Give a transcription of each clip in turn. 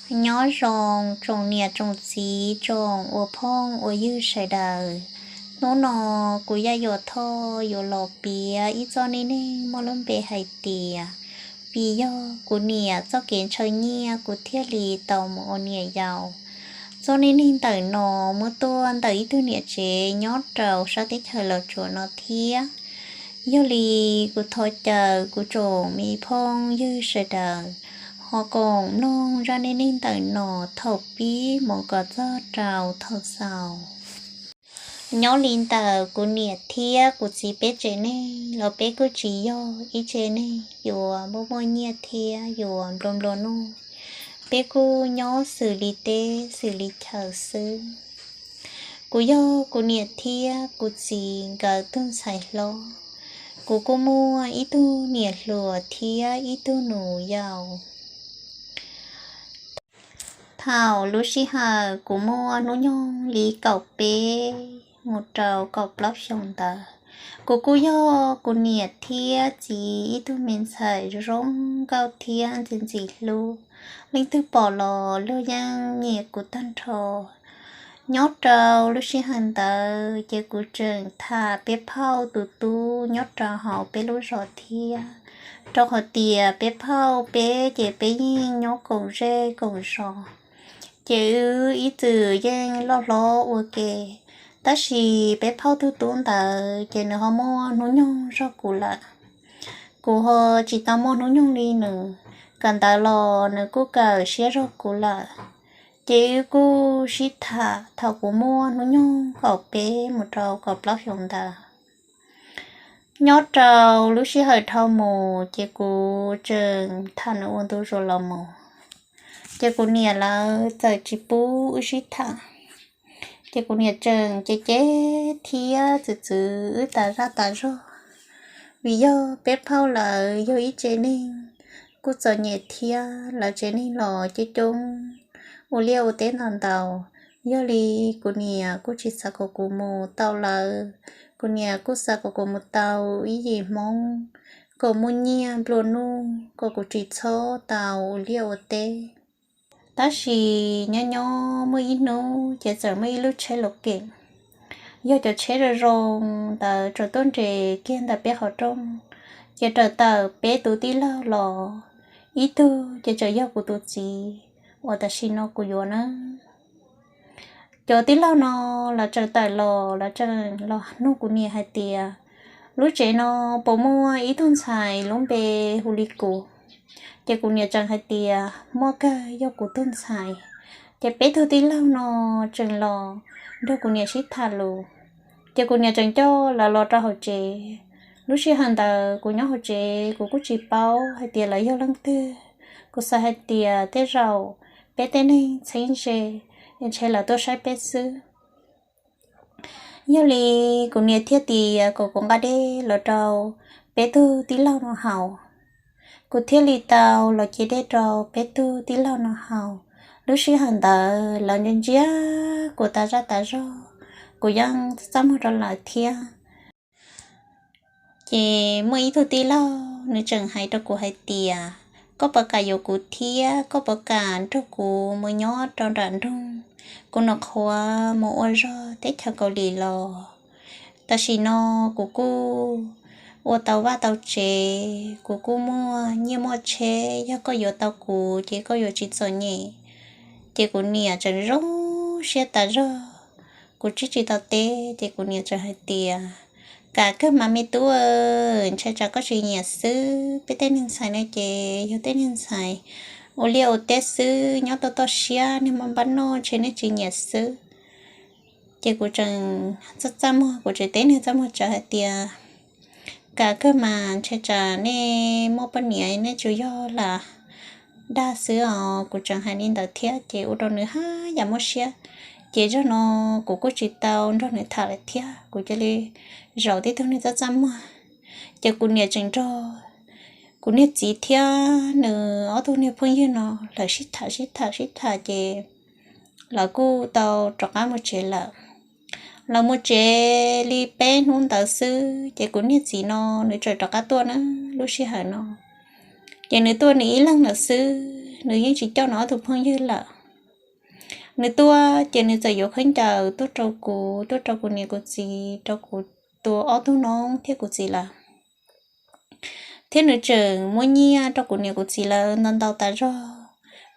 Nyob zoo tsoom niam tsoom txiv tsoom ua phooj ua ywg sawv daws. Hnub no kuv Yaj Yuam Thoj yuav los piav ib txoj neej neeg muaj lub npe hais tias, vim yog kuv niam txoj kev ntshaw nyiaj kuv thiaj li tau mus ua niam yau. Txoj neej neeg ntawm no muab tuaj ntawm ib tug niam tsev nyob rau sab teb chaws Los Tsuas no thiab. Yog li kuv thov caw kuv tsoom me phooj ywg sawv daws ho koom mloog zaj neej neeg ntawm no thaum pib mus kom txog rau thaum xaus. Nyob li ntawm kuv niam thiab kuv txiv peb tsev neeg los peb kuj tsis yog ib tsev neeg yuav muaj muaj nyiaj thiab yuav nplua nplua nuj. Peb kuj nyob xws li teb xws li chaw xwb. Kuv yog kuv niam thiab kuv txiv nkawd tug ntxhais hlob. Kuv kuj muaj ib tug niam hluas thiab ib tug nus yau. Thaum lub sij hawm kuv muaj hnub nyoog li kaum peb mus rau kaum plaub xyoos ntawd, kuv kuj yog kuv niam thiab txiv ib tug me ntxhais zoo nkauj thiab ntxim ntxim hlub. Leej twg pom los luag yeej nyiam kuv tag nrho. Nyob rau lub sij hawm ntawd ces kuv tseem tham peb phauj tus tub nyob rau hauv peb lub zos thiab, rau qhov tias peb phauj peb ces peb yeej nyob koom zej koom zos, ces wb ib txwm yeej loj hlob ua ke. Tab sis peb phauj tus tub ntawd ces nws ho muaj hnub nyoog zog kuv lawm. Kuv ho tsis tau muaj hnub nyoog li nws, kawm ntawv los nws kuj kawm siab zog kuv lawm. Ces wb kuj sib tham thaum kuv muaj hnub nyoog kaum peb mus rau kaum plaub xyoos ntawd. Nyob rau lub sij hawm dhau mus ces kuv tseem tham nws ua ntu zus los mus, ces kuv niam lawv txawm tsis pub wb sib tham. Ces kuv niam tseem cem cem thiab txwv txwv wb tas zaj tas zog, vim yog peb phauj lawv yog ib tsev neeg kuj txom nyem thiab lawv tsev neeg los coob coob, ua liaj ua teb ntau ntau. Yog li kuv niam kuj tsis xav kom kuv mus tau lawv, kuv niam kuj xav kom kuv mus tau ib yim Hmoob, kom muaj nyiaj nplua nuj, kom kuv tsis txhob tau ua liaj ua teb. Tab sis nyob nyob muaj ib hnub ces txawm muaj ib lub tsheb los kev, yog cov tsheb zoo zoo ntawd tsaus tuaj nres kiag ntawm peb qhov rooj, ces tawm tawm peb tus tij laug los, ib tug ces tseem yog kuv tus txiv uas tam sim no kuv yuav na. Cov tij laug no lawv tseem tawm los, lawv tseem los nug kuv niam hais tias, lub tsev no puas muaj ib tug ntxhais lub npe hu li kuv? Ces kuv niam tseem hais tias muaj kawg, yog kuv tug ntxhais. Ces peb tug tij laug no tseem los nrog kuv niam sib tham lus, ces kuv niam tseem coj lawv los rau hauv tsev. Lub sij hawm ntawd kuv nyob hauv tsev kuv kuj tsis paub hais tias lawv yog leej twg, kuv xav hais tias tej zaum peb tej neeg txheeb ze, ntshe lawv tuaj saib peb xwb. Yog li kuv niam thiaj tias kom kuv nqa dej los rau peb tug tij laug no haus. Kuv thiaj li tau los cia dej rau peb tug tij laug no haus. Lub sij hawm ntawd lawv ntsia ntsia kuv tas zaj tas zog, kuv yeej txaj muag rau lawv thiab. Ces muaj ib tug tij laug nws tseem hais rau kuv hais tias, koj puas kam yuav kuv thiab koj puas kam nrog kuv mus nyob rau nram nroog, kuv nyuam qhuav mus ua zog teb chaws Kaus Lim los. Tam sim no kuv kuj ua tau vaj tau tsev, kuv kuj muaj nyiaj muaj tsheb, yog koj yuav tau kuv ces koj yuav tsis txom nyem. Ces kuv niam tseem zoo siab tas zog, kuv tsis tsis tau teb ces kuv niam tseem hais tias, kam kawg mas me tub, ntshai tsam koj tsis nyiam xwb. Peb tej neeg ntxhais no ces yog tej neeg ntxhais ua liaj ua teb xwb, nyob toj toj siab, nej muaj npab noj ntshe nej tsis nyiam xwb. Ces kuv tseem txaj txaj muag, kuv tseem teb niag txaj muag tsawv hais tias, kam kawg mas, ntshai tsam nej muaj poj niam nej tsuas yog lam dag xwb os. Kuv tseem hais li ntawd thiab ces ua rau nws haj yam muaj siab. Ces zaum no kuv kuj tsis tau nrog nws tham lawm thiab, kuv cia li zaum tib tug niag txaj txaj muag. Ces kuv niam tseem nrog kuv niag txiv thiab nws ob tug niag phooj ywg no lawv sib tham sib tham sib tham ces lawv kuj tau rov qab mus tsev lawm. Lawv mus tsev li peb hnub ntawd xwb ces kuv niag txiv no nws tseem rov qab tuaj na. Lub sij hawm no ces nws tuaj nws ib leeg lawm xwb. nws yeej tsis coj nws ob tug phooj ywg lawm. Nws tuaj ces nws txawm yuav khaub ncaws tuaj rau kuv, tuaj rau kuv niam kuv txiv, rau kuv tus ob tug noob thiab kuv txiv lawm. Thiab nws tseem muab nyiaj rau kuv niam kuv txiv lawv ntau ntau tas zog,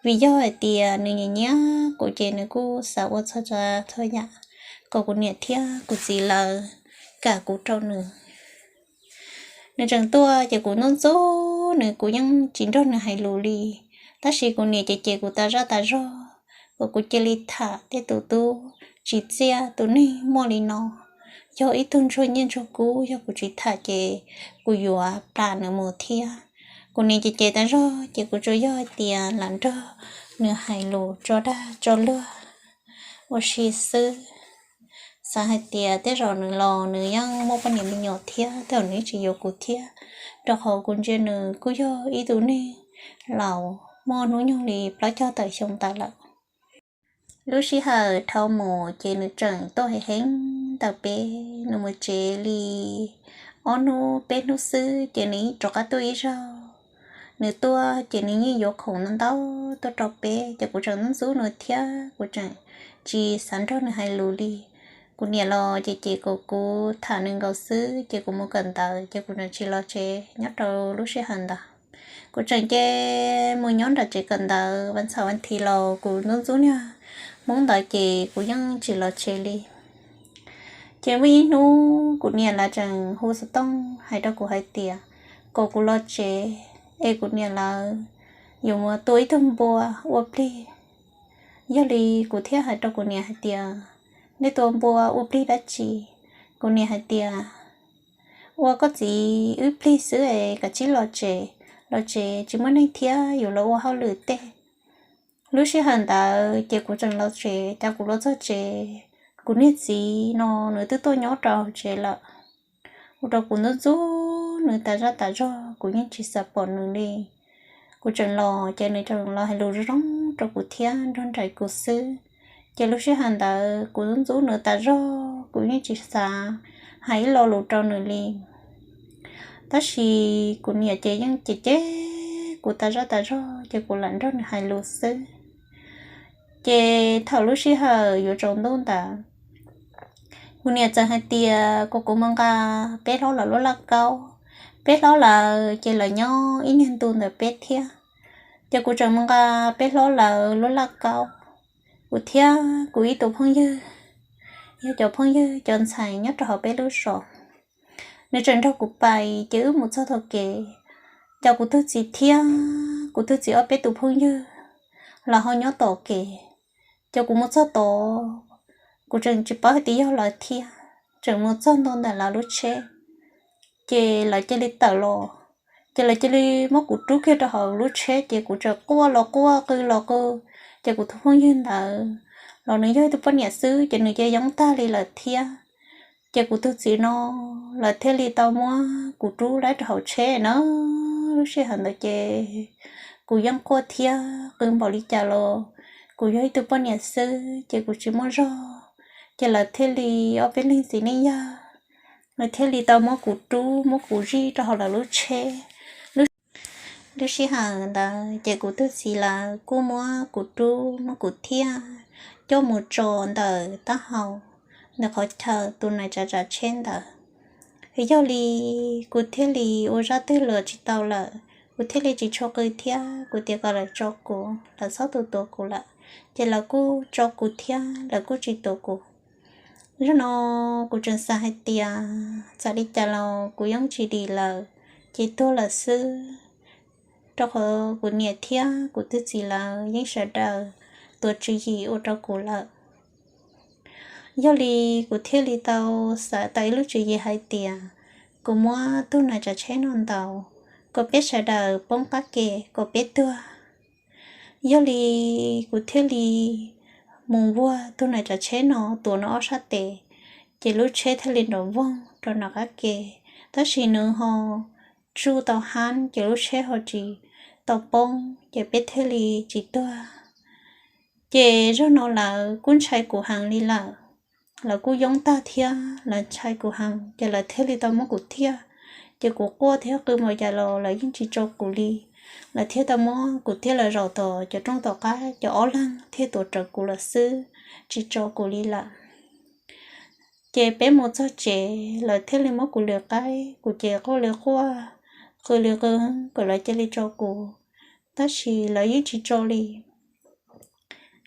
vim yog hais tias nws nyiam nyiam kuv ces nws kuj xav ua txhua tsav txhua yam kom kuv niam thiab kuv txiv lawv kam kuv rau nws. Nws tseem tuaj ces kuv ntxub ntxub nws, kuv yeej tsis nrog nws hais lus li. Tab sis kuv niam ces cem kuv tas zaj tas zog, kom kuv cia li tham tej tus tub tsis txiaj, tus neeg muaj li no yog ib tug ntsuag nyiaj ntsuag kub, yog kuv tsis tham ces kuv yuav plam nws mus thiab. Kuv niam ces cem tas zog ces kuv tsuas yog hais tias lam nrog nws hais lus tso dag tso luag ua si xwb. Xav hais tias tej zaum nws los nws yeej muaj poj niam me nyuam thiab, tej zaum nws yeej tsis yuav kuv thiab, rau qhov kuv ntsia nws kuj yog ib tug neeg laus muaj hnub nyoog li plaub caug tawm xyoo tas lawm. Lub sij hawm dhau mus ces nws tseem tuaj heev heev ntawm peb, nws mus tsev li ob hnub peb hnub xwb ces nws yeej rov qab tuaj ib zaug. Nws tuaj ces nws yeej yuav khoom ntau ntau tuaj rau peb, ces kuv tseem ntxub ntxub nws thiab kuv tseem tsis xav nrog nws hais lus li. Kuv niam los ces cem kom kuv tham nws nkaus xwb, ces kuv mus kawm ntawv ces kuv tseem tsis los tsev nyob rau lub sij hawm ntawd. Kuv tseem ces mus nyob nram tsev kawm ntawv, vas txhaum vas thiv los kuv ntxub ntxub niag Hmoob ntawd ces kuv yeej tsis los tsev li. Ces muaj ib hnub kuv niam lawv tseem hu xov tooj hais rau kuv hais tias kom kuv los tsev es kuv niam lawv yuav mus tua ib tug npua ua plig. Yog li kuv thiaj hais rau kuv niam hais tias, nej tua npua ua plig dab tsi? Kuv niam hais tias, ua koj txiv wb plig xwb es kav tsij los tsev, los tsev tsis muaj neeg thiab yuav los ua hauj lwm tej. Lub sij hawm ntawd ces kuv tseem los tsev, ces kuv los txog tsev, kuv niag txiv no nws twb tuaj nyob rau tsev lawm. Ua rau kuv ntxub ntxub nws tas zaj tas zog, kuv yeej tsis xav pom nws li. Kuv tseem los ces nws tseem los hais lus zoo zoo rau kuv thiab nrog nraim kuv xwb. Ces lub sij hawm ntawd kuv ntxub ntxub nws tas zog, kuv yeej tsis xav hais ib lo lus rau nws li. Tab sis kuv niam ces yeej cem cem kuv tas zaj tas zog ces kuv lam nrog nws hais lus xwb. Ces thaum lub sij hawm yuav tsaus ntuj ntawd, kuv niam txawm hais tias kom kuv mus nqa peb hlob lawv lub laj kaub. Peb hlob lawv ces lawv nyob ib niag ntu ntawm peb thiab. Ces kuv tseem mus nqa peb hlob lawv lub laj kaub, kuv thiab kuv ib tug phooj ywg, yog cov phooj ywg cov ntxhais nyob rau hauv peb lub zos. Nws tseem nrog kuv pais, ces wb mus txog tom kev, ces kuv tus txiv thiab kuv tus txiv ob peb tus phooj ywg los ho nyob tom kev. Ces kuv mus txog tod, kuv tseem tsis paub hais tias yog lawv thiab, tseem mus txog ntua ntawm lawv lub tsheb, ces lawv cia li tawm los, ces lawv cia li muab kuv rub kiag rau hauv lub tsheb, ces kuv tseem quaj los quaj qw los qw. Ces kuv tus phooj ywg ntawd los nws yog ib tug poj niam xwb, ces nws cia li yoob tag li lawm thiab. Ces kuv tus txiv no lawv thiaj li tau muab kuv rub lawm rau hauv tsheb na. Lub sij hawm ntawd ces kuv yeej quaj thiab qw npaum li cas los kuv yog ib tug poj niam xwb ces kuv tsis muaj zog. Ces lawv thiaj li, ob peb leeg txiv neej yawg, lawv thiaj li tau muab kuv rub, muab kuv zij rau hauv lawv lub tsheb. Lub sij hawm ntawd ces kuv tus txiv lawv kuj muab kuv rub, muab kuv thiaj coj mus tso ntawm taub hau ntawm qhov chaw tus nais tsav tsav tsheb ntawd. Yog li kuv thiaj li ua zaj twg los tsis tau lawm, kuv thiaj li tsis tshua qw thiab kuv tias kom lawv tso kuv, lawv txhob tu tuav kuv lawm. Ces lawv kuj tso kuv thiab lawv kuj tsis tuav kuv. Zaum no kuv tseem xav hais tias txawm li cas los kuv yeej tsis dim lawm, ces tuag lawm xwb, rau qhov kuv niam thiab kuv tus txiv lawv yeej sawv daws tuav tswv yim ua rau kuv lawm. Yog li kuv thiaj li tau xav tau ib lub tswv yim hais tias kuv muab tus nais tsav tsheb no ntaus, kom peb sawv daws poob qab ke, kom peb tuag. Yog li kuv thiaj li mus vuag tus nais tsav tsheb no tuav nws ob sab tes, ces lub tsheb thiaj li nrov voog rau nram qab ke. Tab sis nws ho tsuj tau hab, ces lub tsheb ho tsis tau poob, ces peb thiaj li tsis tuag. Ces zaum no lawv kuj ntshai kuv heev li lawm, lawv kuj yoob tag thiab lawv ntshai kuv heev, ces lawv thiaj li tau muab kuv thiaj. Ces kuv quaj thiab qw npaum cas los lawv yeej tsis tso kuv li. Lawv thiaj tau muab kuv thiab lawv zaum tom cov roob tom qab, cov ob leeg thiaj tuav rawv kuv lawm xwb, tsis tso kuv li lawm. Ces peb mus txog tsev, lawv thiaj li muab kuv lwm qaib, kuv ces quaj li quaj, qw li qw kom lawv cia li tso kuv, tab sis lawv yeej tsis tso li.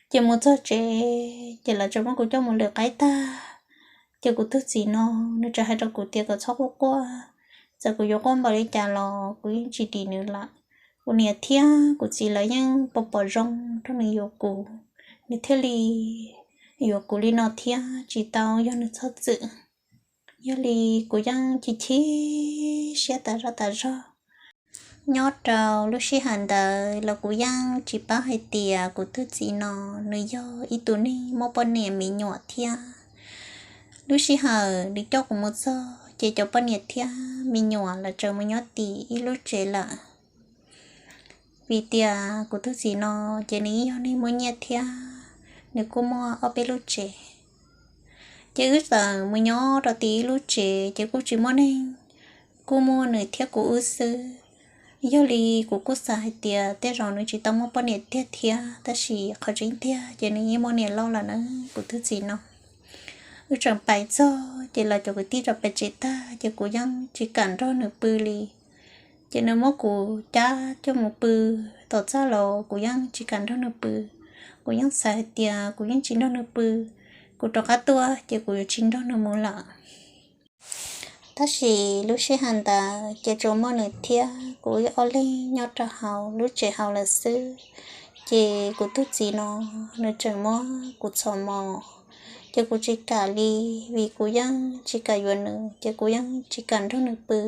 Ces mus txog tsev ces lawv tseem muab kuv coj mus lwm qaib tag. Ces kuv tus txiv no, nws tseem hais rau kuv tias kom txhob quaj quaj, txawm kuv yuav quaj npaum li cas los kuv yeej tsis dim nws lawm. Kuv niam thiab kuv txiv lawv yeej pom pom zoo rau nws yuav kuv, nws thiaj li yuav kuv li no thiab tsis tau yog nws txhob txwm. Yog li kuv yeej chim chim siab tas zog tas zog. Nyob rau lub sij hawm ntawd los kuv yeej tsis paub hais tias kuv tus txiv no nws yog ib tug neeg muaj poj niam me nyuam thiab. Lub sij hawm nws coj kuv mus txog ces cov poj niam thiab me nyuam lawv tseem mus nyob tim ib lub tsev lawm. Vim tias kuv tus txiv no ces nws yog neeg muaj nyiaj thiab, nws kuj muaj ob peb lub tsev. Ces wb txawm mus nyob rau tim ib lub tsev ces kuj tsis muaj neeg, kuj muaj nws thiab kuv wb xwb. Yog li kuv kuj xav hais tias tej zaum nws tsis tau muaj poj niam tiag thiab, tab sis qhov tseeb tiag ces nws yeej muaj niam loj lawm na, kuv tus txiv no. Wb tseem pais txog ces los cov kwv tij rov pais tsev tag ces kuv yeej tsis kam nrog nws pw li. Ces nws muab kuv cab coj mus pw tom txaj los kuv yeej tsis kam nrog nws pw. Kuv yeej xav hais tias kuv yeej tsis nrog nws pw, kuv rov qab tuaj ces kuv yuav tsis nrog nws mus lawm. Tab sis lub sij hawm ntawd ces tsuas muaj nws thiab kuv wb ob leeg nyob rau hauv lub tsev hauv lawm xwb. Ces kuv tus txiv no nws tseem muab kuv txhom mos, ces kuv tsis kam li, vim kuv yeej tsis kam yuav nws ces kuv yeej tsis kam nrog nws pw.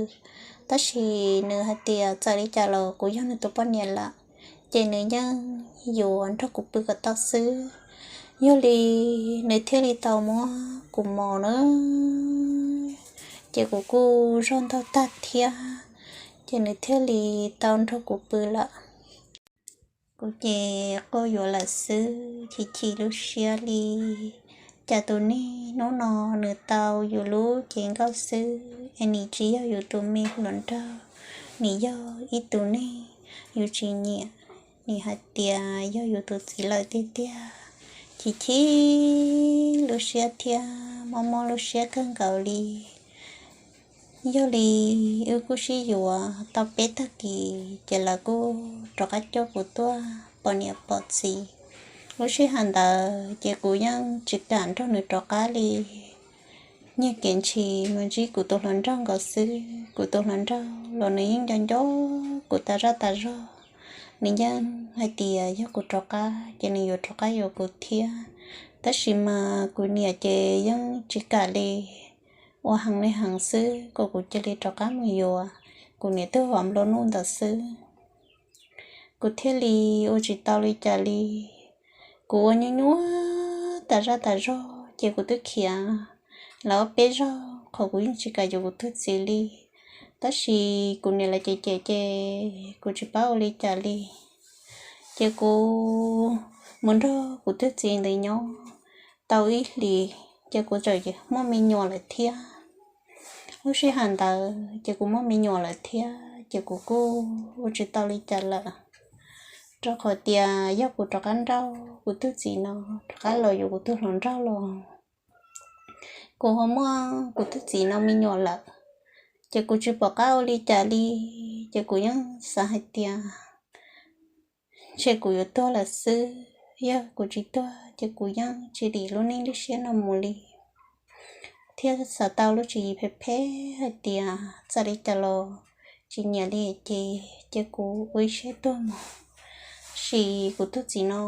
Tab sis nws hais tias txawm li cas los kuv yog nws tus poj niam lawm, ces nws yeej yuav nrog kuv pw kom tau xwb. Yog li nws thiaj li tau muab kuv mos na, ces kuv kuj zog ntaug tag thiab, ces nws thiaj li tau nrog kuv pw lawm. Kuv ces quaj yuav lawm xwb, chim chim lub siab li. Cas tus neeg hnub no nws tau yus lub cev nkauj xwb es nws tsis yog yus tus me hluas nraug, nws yog ib tug neeg yus tsis nyiam, nws hais tias yog yus tus txiv lawm tiag tiag. Chim chim lub siab thiab mob mob lub siab kawg nkaus li. Yog li wb kuj sib yuav tau peb tag kis ces lawv kuj rov qab coj kuv tuaj pom niam pom txiv. Lub sij hawm ntawd ces kuv yeej tsis kam nrog nws rov qab li. Nyiag kev ntshis mus ntsib kuv tus hluas nraug nkaus xwb, kuv tus hluas nraug los nws yeej nco nco kuv tas zaj tas zog. Nws yeej hais tias yog kuv rov qab ces nws yuav rov qab yuav kuv thiab, tab sis mas kuv niam ces yeej tsis kam li. Ua heev li heev xwb kom kuv cia li rov qab mus yuav kuv niam tug vam nplua nuj ntawd xwb. Kuv thiaj li ua tsis tau li cas li. Kuv ua nyuaj nyuaj tas zaj tas zog ces kuv twb khiav lawv ob peb zaug qhov kuv yeej tsis kam yuav kuv tus txiv li. Tab sis kuv niam lawv cem cem ces kuv tsis paub ua li cas li. Ces kuv mus nrog kuv tus txiv ntawd nyob tau ib hlis ces kuv txawm muaj me nyuam lawm thiab. Lub sij hawm ntawd ces kuv muaj me nyuam lawm thiab ces kuv kuj ua tsis tau li cas lawm, rau qhov tias yog kuv rov qab nrauj kuv tus txiv no rov qab los yuav kuv tus hluas nraug los kuv ho muaj kuv tus txiv no me nyuam lawm, ces kuv tsis pom qab ua li cas li. Ces kuv yeej xav hais tias ntshe kuv yuav tuag lawm xwb, yog kuv tsis tuag ces kuv yeej tsis dim lub neej lub siab no mus li. Thiaj xav tau lub tswv yim phem phem hais tias txawm li cas los tsis nyiam li ces cia kuv ua ib siab tuag mus. Tab sis kuv tus txiv no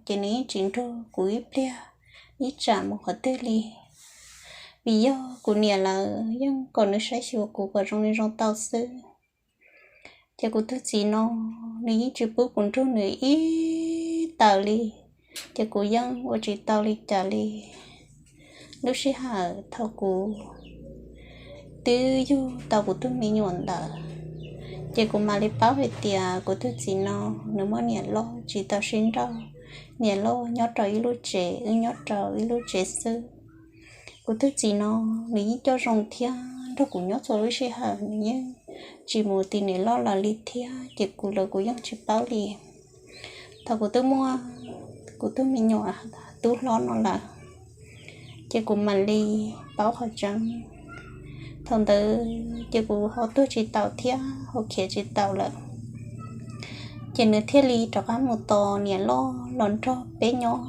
ces nws yeej tsis nrug kuv ib pliag ib tsam mus qhov twg li, vim yog kuv niam lawv yeej kom nws saib xyuas kuv kom zoo li zoo tau xwb. Ces kuv tus txiv no nws yeej tsis pub kuv nrug nws ib taws li, ces kuv yeej ua tsis tau li cas li. Lub sij hawm thaum kuv twb yug tau kuv tus me nyuam ntawd, ces kuv mam li paub hais tias kuv tus txiv no nws muaj niam loj tsis tau sib nrauj, niam loj nyob rau ib lub tsev, wb nyob rau ib lub tsev xwb. Kuv tus txiv no nws yeej coj zoo thiab nrog kuv nyob txhua lub sij hawm, nws yeej tsis mus tim niam loj lawv li thiab, ces kuv los kuv yeej tsis paub li. Thaum kuv twb muaj kuv tus me nyuam tub hlob no lawm, ces kuv mam li paub qhov tseeb. Thaum ntawd ces kuv ho tuag tsis taus thiab ho khiav tsis taus lawm. Ces nws thiaj li rov qab mus tos niam loj los nrog peb nyob,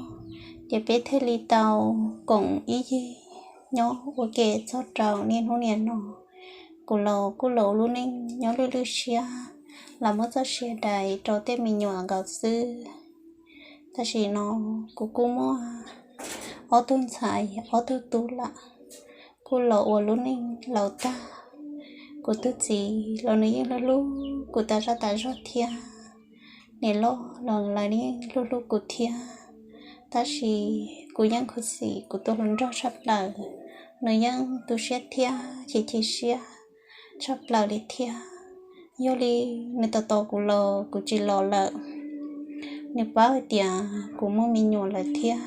ces peb thiaj li tau koom ib yig nyob ua ke txog rau niaj hnub niam no. Kuv los kuj los ua lub neej nyob lwj lwj siab, los muab txoj sia dais rau tej me nyuam nkaus xwb. Tam sim no kuv kuj muaj ob tug ntxhais ob tug tub lawm, kuj los ua lub neej laus tag. Kuv tus txiv los nws yeej hlub hlub kuv tas zaj tas zog thiab, niam loj los lawv yeej hlub hlub kuv thiab. Tab sis kuv yeej khuv xim kuv tus hluas nraug tshaj plaws, nws yeej tu siab thiab chim chim siab tshaj plaws li thiab. Yog li nws tos tos kuv los kuv tsis los lawm, nws paub hais tias kuv muaj me nyuam lawm thiab,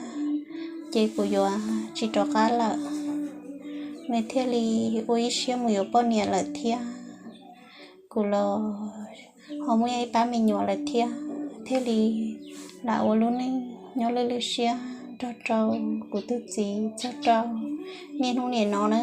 ces kuv yuav tsis rov qab lawm. Nws thiaj li ua ib siab mus yuav poj niam lawm thiab. Kuv los ho muaj ib pab me nyuam lawm thiab, thiaj li lam ua lub neej nyob lwj lwj siab nrog rau kuv tus txiv txog rau niaj hnub niam no na.